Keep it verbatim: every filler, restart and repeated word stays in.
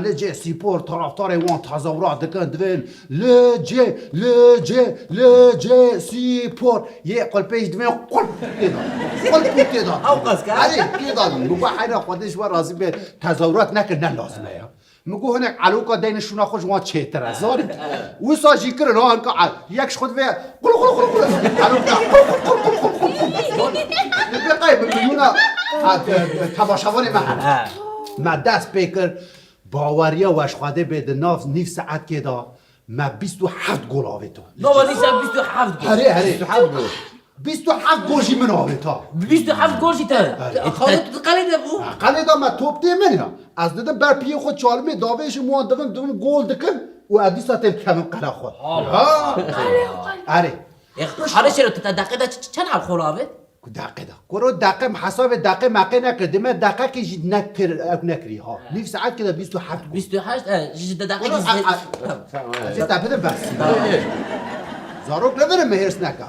L C Spor taraftarê wan tezewrat dikin, divên L C, L C, L C Spor. Yê qulpê jî divên qulp tê de. Qulp tê de. Ew qas ka? Erê, tê de. Min got heyra Xwedê ji we razî be, tezewrat nekin, ne lazim e ya. Min got hinek eloka deyne şûna xwe ji wan çêtir e, zanî. Wisa jî kirin ha, hinka e-, yek ji xwe divê qul qul qul qul. Eloka qul qul qul qul qul qul qul. Zanî. Min pê qey bi milyona, ha, te-, te-, temaşevanê me hene. Ha. Me dest pê kir. Baweriya we ji Xwedê bê, di nav nîv saetkê de me bîst û heft gol avêto. Baba, nîsa bîst û heft gol. Herê, herê. Bîst û heft gol. Bîst û heft gol jî min avêta. Bîst û heft gol jî te. Herê. E, xalê tu qelê de bû? Ha, qelê de me top tê min ya. Ez didim ber piyê xwe çalimê davêjim, wan divim, divim gol dikim û ez dîsa têm dikevim qela xwe. Ha. Erê. E, xalê çêro tu te deqê de ç-, ç-, çend ev xol avêt? Ku deqê de. Kuro deqê, hesabê deqê meqê nekir. Dime deqekê jî nekir, ew nekirî ha. Nîv saetkê de bîst û heft. Bîst û heşt, e, ji de deqekê Kuro, zê-, a, a, Tamam. Ez ê te bidim bes. Zarok neverin me hêrs neke.